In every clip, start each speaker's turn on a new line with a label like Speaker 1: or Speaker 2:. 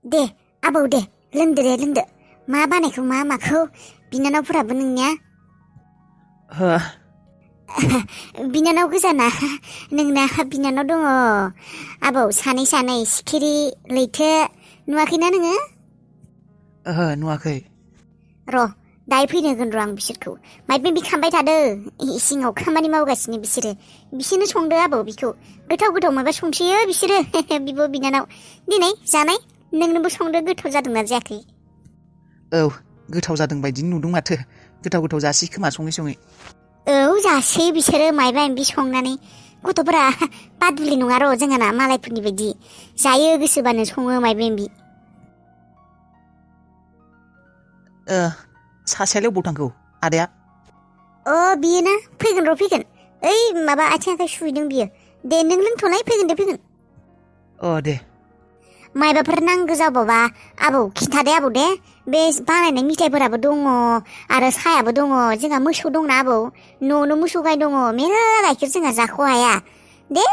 Speaker 1: दे आबौ दे लोंदो मा बानायखौ मा माखौ बिनानावफोराबो नोंनिया
Speaker 2: हो
Speaker 1: बिनानाव गोजाना नोंना बिनानाव दङ आबौ सानै सिखिरि लैथो नुवाखैना नोङो
Speaker 2: ओहो नुवाखै
Speaker 1: र' दायो फैनोगोन र' आं बिसोरखौ माइबा खामबाय थादो इसिङाव खामानि मावगासिनो बिसोरनो संदो आबौ बिखौ गोथाव माबा संसोयो बिसोरो बिब' बिनानाव दिनै जानाय नोंनोबो संदो गोथाव जादोंना जायाखै
Speaker 2: औ गोथाव जादों बायदि नुदों माथो गोथाव जासि खोमा सङै
Speaker 1: औ जासै बिसोरो माइबा संनानै गथ'फोरा बादुलि नङा र' जोंहाना मालायफोरनि बायदि जायो गोसोबानो सङो माइबा
Speaker 2: सासेयालाय अबाव थांखौ आदाया
Speaker 1: बियो ना फैगोन ओइ माबा आथिं आखाइ सुहैदों बियो दे नों लोंथ'लाय फैगोन
Speaker 2: दे
Speaker 1: माइबाफोर नांगौ जाबावबा आबौ खिन्थादे आबौ दे बे बानायनाय मिथाइफोराबो दङ आरो साहायाबो दङ जोंहा मोसौ दंना आबौ न'आवनो मोसौ गाय दङ मेरला गाइखेर जोंहा जाख' हाया दे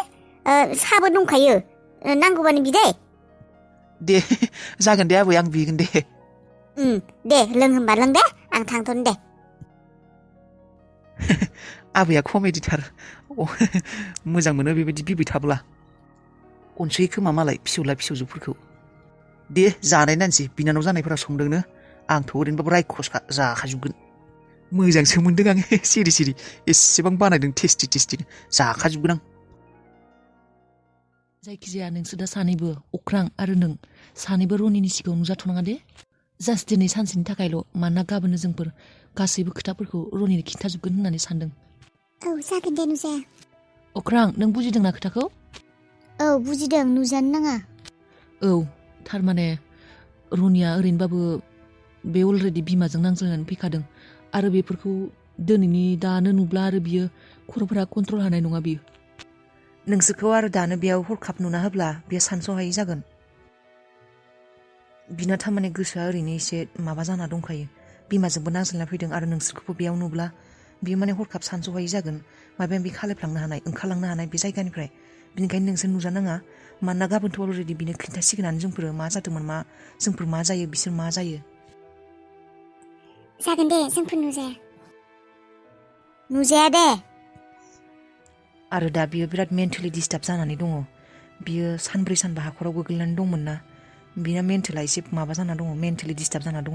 Speaker 1: साहाबो दंखायो नांगौबानो बिदे
Speaker 2: दे जागोन दे आबै आं बिगोन दे
Speaker 1: दे लों होनबा लों दे आं थांथ'नो दे
Speaker 2: आबैया कमेडिथार मोजां मोनो बेबायदि बिबै थाब्ला अनसोयो खोमा मालाय फिसौला फिसौजोफोरखौ दे जानाय नायनोसै बिनानाव जानायफोरा संदोंनो आंथ' ओरैनोबाबो रायख'स जाखाजोबगोन मोजांसो मोनदों आङो सिरि एसेबां बानायदों टेस्टि जाखाजोबगोन आं
Speaker 3: जायखिजाया नोंसोर दा सानैबो अख्रां आरो नों सानैबो रनिनि सिगाङाव नुजाथ'नाङा दे जास्ट दिनै सानसेनि थाखायल' मानोना गाबोननो जोंफोर गासैबो खोथाफोरखौ रनिनो खिन्थाजोबगोन होननानै सानदों
Speaker 1: औ जागोन दे नुजाया
Speaker 3: अख्रां नों बुजिदोंना खोथाखौ
Speaker 1: औ बुजिदों नुजानो नाङा
Speaker 3: औ थारमाने रनिया ओरैनोबाबो बे अलरेडि बिमाजों नांज्लायनानै फैखादों आरो बेफोरखौ दिनैनि दानो नुब्ला आरो बियो खर'फोरा कन्ट्रल हानाय नङा बियो
Speaker 2: नोंसोरखौ आरो दानो बेयाव हरखाब नुना होब्ला बेयो सानस'हायै जागोन बिना थारमाने गोसोआ ओरैनो एसे माबा जाना दंखायो बिमाजोंबो नांज्लायना फैदों आरो नोंसोरखौबो बेयाव नुब्ला बियो माने हरखाब सानस'हायै जागोन माबा बे खालायफ्लांनो हानाय ओंखारलांनो हानाय बे जायगानिफ्राय बिनिखायनो नोंसोर नुजानाङा मानोना गाबोनथ' अलरेडि बिनो खिन्थासिगोनानो जोंफोर मा जादोंमोन जोंफोर मा जायो बिसोर मा जायो
Speaker 1: जागोन दे जोंफोर नुजाया दे
Speaker 2: आरो दा बियो बिराद मेन्टेलि डिस्टार्ब जानानै दङ बियो सानब्रै सानबा हाखराव गोग्लैनानै दंमोन ना बिना मेन्टेला एसे माबा जाना दङ मेन्टेलि डिस्टार्ब जाना दङ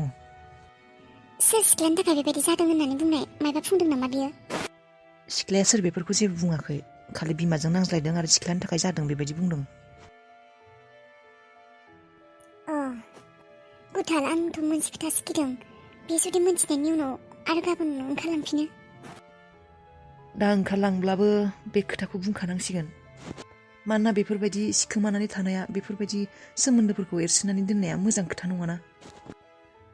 Speaker 1: सोर सिख्लानि थाखाय बेबायदि जादों होननानै बुंनाय मायबा बुंदों नामा बियो
Speaker 2: सिख्लाया सोर बेफोरखौ जेबो बुङाखै खालि बिमाजों नांज्लायदों आरो सिख्लानि थाखाय जादों बेबायदि बुंदों
Speaker 1: गुथाल आंथ' मोनसे खोथासो गिदों बे जुदि मोनथिनायनि उनाव आरो गाबोन ओंखारलांफिनो
Speaker 2: दा ओंखारलांब्लाबो बे खोथाखौ बुंखानांसिगोन मानोना बेफोरबायदि सिखोमानानै थानाया बेफोरबायदि सोमोन्दोफोरखौ एरसिनानै दोननाया मोजां खोथा नङाना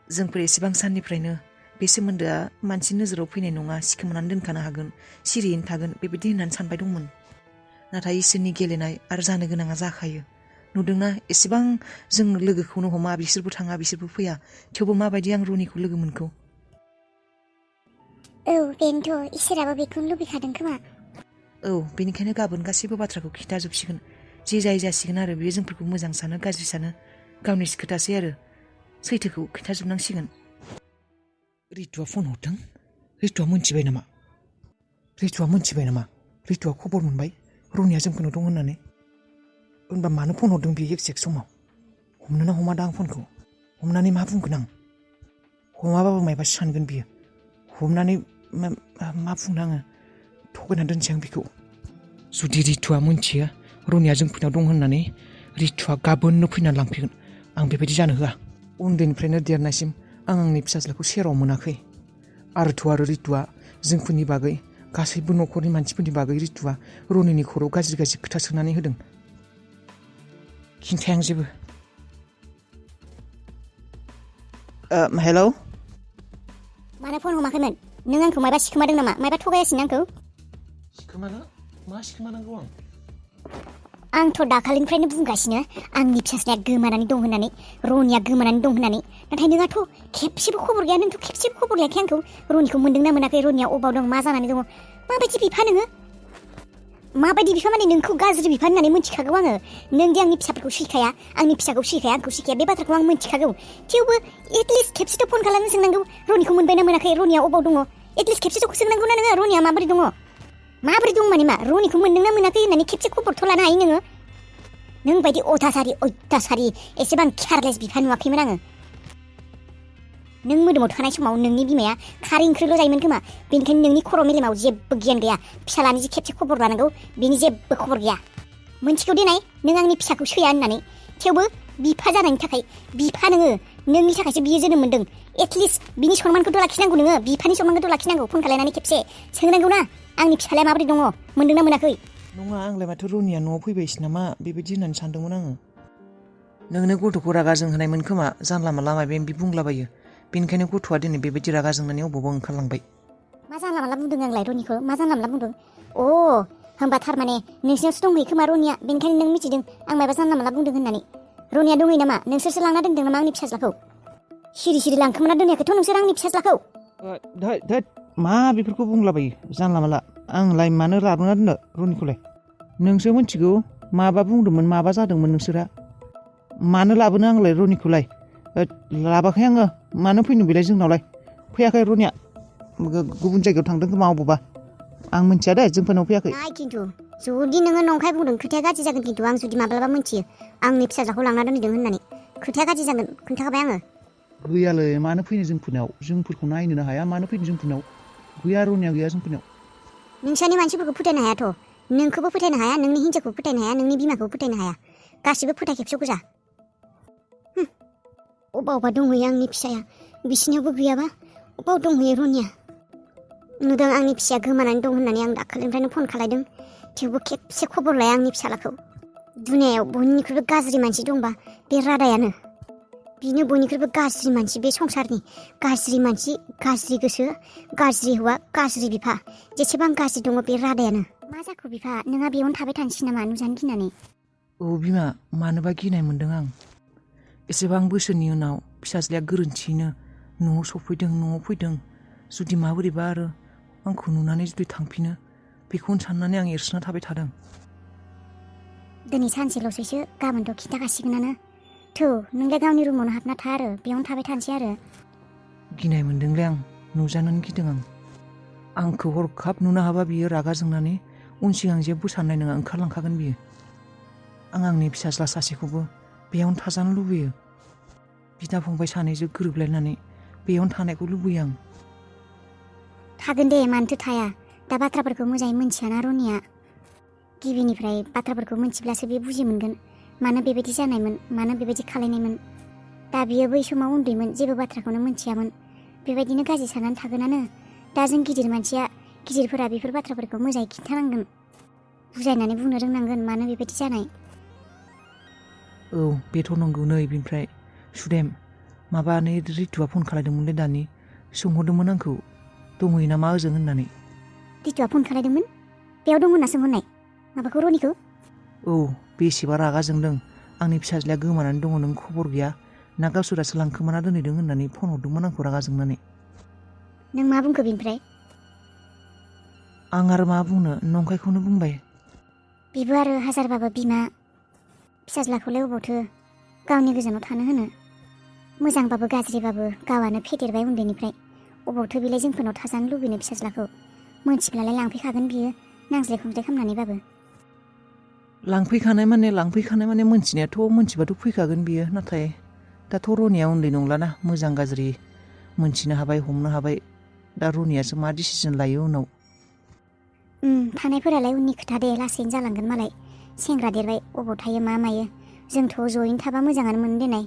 Speaker 2: जोंफोर एसेबां साननिफ्रायनो बे सोमोन्दोआ मानसि नोजोराव फैनाय नङा सिखोमानानै दोनखानो हागोन सिरियैनो थागोन बेबायदि होननानै सानबाय दंमोन नाथाय इसोरनि गेलेनाय आरो जानो गोनाङा जाखायो नुदोंना एसेबां जों लोगोखौनो हमा बिसोरबो थाङा बिसोरबो फैया थेवबो माबायदि आं रनिखौ लोगो मोनखौ
Speaker 1: औ बेनोथ' इसोराबो बेखौनो लुबैखादों खोमा
Speaker 2: औ बेनिखायनो गाबोन गासैबो बाथ्राखौ खिन्थाजोबसिगोन जे जासिगोन आरो बेयो जोंफोरखौ मोजां सानो गाज्रि सानो गावनि खोथासै आरो सैथोखौ खिन्थाजोबनांसिगोन रितुआ फन हरदों रितुआ मोनथिबाय नामा रितुआ खबर मोनबाय रनिया जोंफोरनाव दं होननानै होनबा मानो फन हरदों बियो एक्जेक्ट समाव हमनोना हमा दा आं फनखौ हमनानै मा बुंगोन आं हमाबाबो मायबासो सानगोन बियो हमनानै मा बुंनो आङो थगायना दोनसै आं बिखौ जुदि रितुआ मोनथियो रनिया जोंफोरनाव दं होननानै रितुआ गाबोननो फैनानै लांफैगोन आं बेबायदि जानो होआ उन्दैनिफ्रायनो देरनायसिम आं आंनि फिसाज्लाखौ सेराव मोनाखै आरो रितुआ जोंफोरनि बागै गासैबो न'खरनि मानसिफोरनि बागै रितुआ रनिनि खर'आव गाज्रि खोथा सोनानै होदों खिन्थाया आं जेबो हेलौ
Speaker 1: मानो फन हमाखैमोन नों आंखौ मायबा सिखोमादों नामा मायबा थगायासिनो आंखौ
Speaker 3: मा सिखोमानांगौ
Speaker 1: आंथ' दाखालिनिफ्रायनो बुंगासिनो आंनि फिसाज्लाया गोमानानै दं होननानै रनिया गोमानानै दं होननानै नाथाय नोंहाथ' खेबसेबो खबर गैया नोंथ' खेबसेबो खबर लायाखै आंखौ रनिखौ मोनदोंना मोनाखै रनिया अबाव दं मा जानानै दङ माबायदि बिफा नोङो माबायदि बिफा माने नोंखौ गाज्रि बिफा होननानै मिथिखागौ आङो नोंदि आंनि फिसाफोरखौ सैखाया आंनि फिसाखौ सैखाया आंखौ सैखाया बे बाथ्राखौ आं मिथिखागौ थेवबो एटलिस्ट खेबसेथ' फन खालामनो सोंनांगौ रनिखौ मोनबायना मोनाखै रनिया अबाव दङ एटलिस्ट खेबसेथ' सोंनांगौ ना नोङो रनिया माबोरै दङ माने मा रनिखौ मोनदोंना मोनाखै होननानै खेबसे खबरथ' लानो हायो नोङो नों बायदि अयथासारि एसेबां केयारलेस बिफा नुवाखैमोन आङो नों मोदोमाव थानाय समाव नोंनि बिमाया खारै ओंख्रिल' जायोमोन खोमा बेनिखायनो नोंनि खर' मेलेमाव जेबो गियान गैया फिसालानि जे खेबसे खबर लानांगौ बेनि जेबो खबर गैया मोनथिगौ देनाय नों आंनि फिसाखौ सैया होननानै थेवबो बिफा जानायनि थाखाय बिफा नोङो नोंनि थाखायसो बियो जोनोम मोन्दों एटलिस्ट बिनि सनमानखौथ' लाखिनांगौ नोङो बिफानि सनमानखौथ' लाखिनांगौ फन खालायनानै खेबसे सोंनांगौ ना आंनि फिसालाया माबोरै दङ मोनदोंना मोनाखै
Speaker 2: नङा आंलाय माथो रनिया न'आव फैबायसो नामा बेबायदि होननानै सानदोंमोन आङो नोंनो गथ'खौ रागा जोंहोनायमोन खोमा जानला मानला माबा माबि बुंलाबायो बेनिखायनो गथ'आ दिनै बेबायदि रागा जोंनानै अबावबा ओंखारलांबाय
Speaker 1: मा जानला मानला बुंदों आंलाय रनिखौ मा जानला मानला बुंदों अ होमबा थारमाने नोंसिनावसो दंहैयो खोमा रनिया बेनिखायनो नों मिथिदों आं माबा जानला मानला बुंदों होननानै रनिया दंहैयो नामा नोंसोरसो लांना दोनदों नामा आंनि फिसाज्लाखौ सिरि लांखोमाना दोनाखैथ' नोंसोर आंनि फिसाज्लाखौ
Speaker 2: धोद मा बेफोरखौ बुंलाबायो जानला मानला आंलाय मानो लाबोना दोननो रनिखौलाय नोंसो मिथिगौ माबा बुंदोंमोन माबा जादोंमोन नोंसोरा मानो लाबोनो आंलाय रनिखौलाय लाबाखै आङो मानो फैनो बेलाय जोंनावलाय फैयाखै रनिया गुबुन जायगायाव थांदों खोमा अबावबा आं मिथिया दे जोंफोरनाव फैयाखै
Speaker 1: खिन्थु जुदि नोङो नंखाय बुंदों खोथाया गाज्रि जागोन खिन्थु आं जुदि माब्लाबा मिथियो आंनि फिसाज्लाखौ लांना दोनहैदों होननानै खोथाया गाज्रि जागोन खोन्थाखाबाय आङो
Speaker 2: गैयालै मानो फैनो जोंफोरनाव जोंफोरखौ नायनोनो हाया मानो फैनो जोंफोरनाव गैया रनिया गैया जोंफोरनाव
Speaker 1: नोंसानि मानसिफोरखौ फोथायनो हायाथ' नोंखौबो फोथायनो हाया नोंनि हिन्जावखौ फोथायनो हाया नोंनि बिमाखौ फोथायनो हाया गासिबो फोथाय खेबस' गोजा अबावबा दंहैयो आंनि फिसाया बिसिनियावबो गैयाबा अबाव दंहैयो रनिया नुदों आंनि फिसाया गोमानानै दं होननानै आं दाखालिनिफ्रायनो फन खालायदों थेवबो खेबसे खबर लाया आंनि फिसालाखौ दुनियायाव बयनिख्रुइबो गाज्रि मानसि दंबा बे रादायानो बिनो बयनिख्रुइबो गाज्रि मानसि बे संसारनि गाज्रि मानसि गाज्रि गोसो गाज्रि हौवा गाज्रि बिफा जेसेबां गाज्रि दङ बे रादायानो मा जाखो बिफा नोंहा बेयावनो थाबाय थानोसै नामा नुजानो गिनानै
Speaker 2: औ बिमा मानोबा गिनाय मोन्दों आं एसेबां बोसोरनि उनाव फिसाज्लाया गोरोन्थियैनो न'आव सफैदों न'आव फैदों जुदि माबोरैबा आरो आंखौ नुनानै जुदि थांफिनो बेखौनो साननानै आं एरसोना थाबाय थादों
Speaker 1: दिनै सानसेल'सैसो गाबोनथ' खिन्थाखासिगोनानो थौ नोंलाय गावनि रुमावनो हाबना था आरो बेयावनो थाबाय थानोसै आरो
Speaker 2: गिनाय मोन्दोंलै आं नुजानोनो गिदों आंखौ हरखाब नुनो हाबा बियो रागा जोंनानै उन सिगां जेबो साननाय नङा ओंखारलांखागोन बियो आं आंनि फिसाज्ला सासेखौबो बेयावनो थाजानो लुबैयो बिदा फंबाय सानैजों गोरोबलायनानै बेयावनो थानायखौ लुबैयो आं
Speaker 1: थागोन दे मानोथो थाया दा बाथ्राफोरखौ मोजाङै मोनथियाना रनिया गिबिनिफ्राय बाथ्राफोरखौ मोनथिब्लासो बे बुजि मोनगोन मानो बेबायदि जानायमोन मानो बेबायदि खालायनायमोन दा बियो बै समाव उन्दैमोन जेबो बाथ्राखौनो मोनथियामोन बेबायदिनो गाज्रि साननानै थागोनानो दा जों गिदिर मानसिया गिदिरफोरा बेफोर बाथ्राफोरखौ मोजाङै खिन्थानांगोन बुजायनानै बुंनो रोंनांगोन मानो बेबायदि जानाय
Speaker 2: औ बेथ' नंगौ नै बेनिफ्राय सुदेम माबानै रितुआ फन खालायदोंमोनलै दानि सोंहरदोंमोन आंखौ दंहैयो नामा ओजों होननानै
Speaker 1: रितुआ फन खालायदोंमोन बेयाव दं होनना सोंहरनाय माबाखौ रनिखौ
Speaker 2: औ बेसेबा रागा जोंदों आंनि फिसाज्लाया गोमानानै दङ नों खबर गैया ना गावसोरासो लांखोमाना दोनहैदों होननानै फन हरदोंमोन आंखौ रागा जोंनानै
Speaker 1: नों मा बुंखो बेनिफ्राय
Speaker 2: आं आरो मा बुंनो नंखायखौनो बुंबाय
Speaker 1: बिबो आरो हाजारबाबो बिमा फिसाज्लाखौलाय अबावथो गावनि गोजानाव थानो होनो मोजांबाबो गाज्रिबाबो गावआनो फेदेरबाय उन्दैनिफ्राय अबावथो बेलाय जोंफोरनाव थाजानो लुबैनो फिसाज्लाखौ मोनथिब्लालाय लांफैखागोन बियो नांज्लाय खमज्लाय खालामनानैबाबो
Speaker 2: लांफैखानाय माने मोनथिनायाथ' मोनथिबाथ' फैखागोन बियो नाथाय दाथ' रनिया उन्दै नंलाना मोजां गाज्रि मोनथिनो हाबाय हमनो हाबाय दा रनियासो मा डिसिजन लायो उनाव
Speaker 1: थानायफोरालाय उननि खोथा दे लासैनो जालांगोन मालाय सेंग्रा देरबाय अबाव थायो मा मायो जोंथ' जयैनो थाबा मोजाङानो मोनो देनाय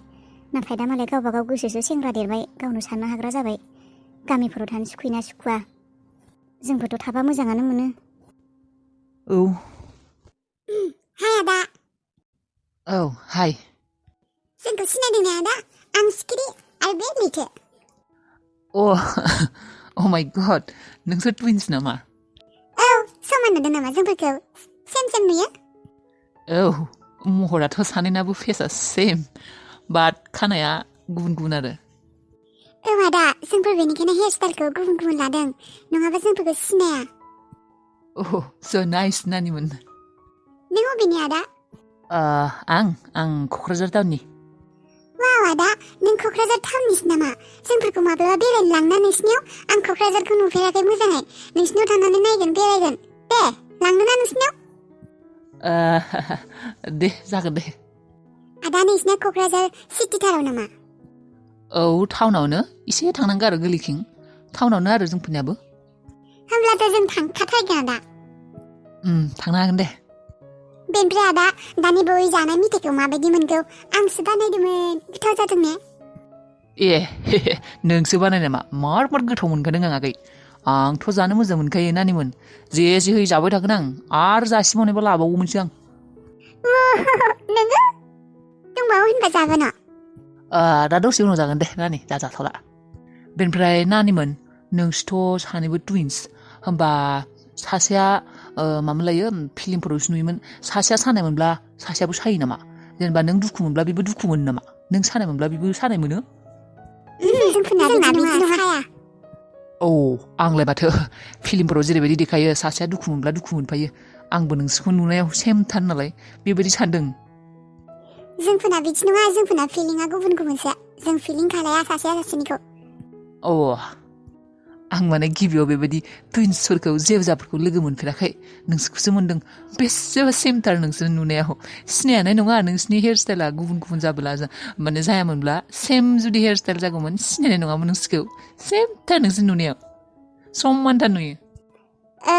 Speaker 1: नाथाय दा मालाय गावबा गाव गोसोसो सेंग्रा देरबाय गावनो साननो हाग्रा जाबाय गामिफोराव थानो सुखुयोना सुखुवा जोंफोरथ' थाबा मोजाङानो मोनो
Speaker 2: औ
Speaker 1: हाय आदा
Speaker 2: औ हाय
Speaker 1: जोंखौ सिनायदों ना आदा आं सिखिरि आरो बे लैथो
Speaker 3: अ माय गड नोंसोर टुइन्स नामा
Speaker 1: औ समान नुदों नामा जोंफोरखौ सेम नुयो
Speaker 3: औ महराथ' सानैनाबो फेसा सेम बाट खानाया गुबुन गुबुन आरो
Speaker 1: औ आदा जोंफोर बेनिखायनो हेयार स्टाइलखौ गुबुन गुबुन लादों नङाबा जोंफोरखौ सिनाया
Speaker 3: Oh, so nice नानिमोन
Speaker 1: नों अबेनि आदा?
Speaker 3: आं क'क्राझार टाउननि
Speaker 1: वाव आदा नों क'क्राझार टाउननिसो नामा? जोंफोरखौ माब्लाबा बेरायनो लांना नोंसिनियाव आं क'क्राझारखौ नुफेराखै मोजाङै नोंसिनियाव थांनानै नायगोन बेरायगोन दे लांनोना नोंसिनियाव?
Speaker 3: दे जागोन दे
Speaker 1: आदा नोंसिना क'क्राझार सिटिथाराव नामा?
Speaker 3: औ टाउनावनो एसे थांनांगौ आरो गोलैथिं टाउनावनो आरो जोंफोरनियाबो
Speaker 1: होमब्लाथ' जों थांखाथारगोन आदा
Speaker 3: थांनो हागोन दे
Speaker 1: बेनिफ्राय आदा दानि बावै जानाय मेथाइखौ माबायदि मोनखौ आंसो बानायदोंमोन गोथाव जादों ने?
Speaker 3: नोंसो बानाय नामा मार गोथाव मोनखादों आं आगै आंथ' जानो मोजां मोनखायो नानिमोन जे होयो जाबाय थागोन आं आरो जासिबावनायबा लाबावगौमोनसो आं
Speaker 1: नोङो दंबावो होनबा जागोन
Speaker 3: दा दसे उनाव जागोन दे नानि दा जाथ'ला बेनिफ्राय नानिमोन नोंसोथ' सानैबो टुइन्स होमबा सासेया मामोन लायो फिल्मफोरावसो नुयोमोन सासेया सानाय मोनब्ला सासेयाबो सायो नामा जेनेबा नों दुखु मोनब्ला बेबो दुखु मोनो नामा नों सानाय मोनब्ला बेबो सानाय मोनो
Speaker 1: जोंना बिदि नङा
Speaker 3: औ आंलाय माथो फिल्मफोराव जेरैबायदि देखायो सासेया दुखु मोनब्ला दुखु मोनफायो आंबो नोंसोरखौ नुनायाव सेमथार नालाय बेबायदि सानदों
Speaker 1: जोंफोरना बिदि नङा जोंफोरना फिलिंआ गुबुन गुबुनसो जों फिलिं खालाया सासेया सासेनिखौ
Speaker 3: आं माने गिबियाव बेबायदि टुइन्सफोरखौ जेवजाफोरखौ लोगो मोनफेराखै नोंसोरखौसो मोनदों बेसेबा सेमथार नोंसोर नुनायाव सिनायानाय नङा नोंसिनि हेयार स्टाइला गुबुन गुबुन जाबोला माने जायामोनब्ला सेम जुदि हेयार स्टाइल जागौमोन सिनायनाय नङामोन नोंसोरखौ सेमथार नोंसोर नुनायाव समानथार नुयो
Speaker 1: औ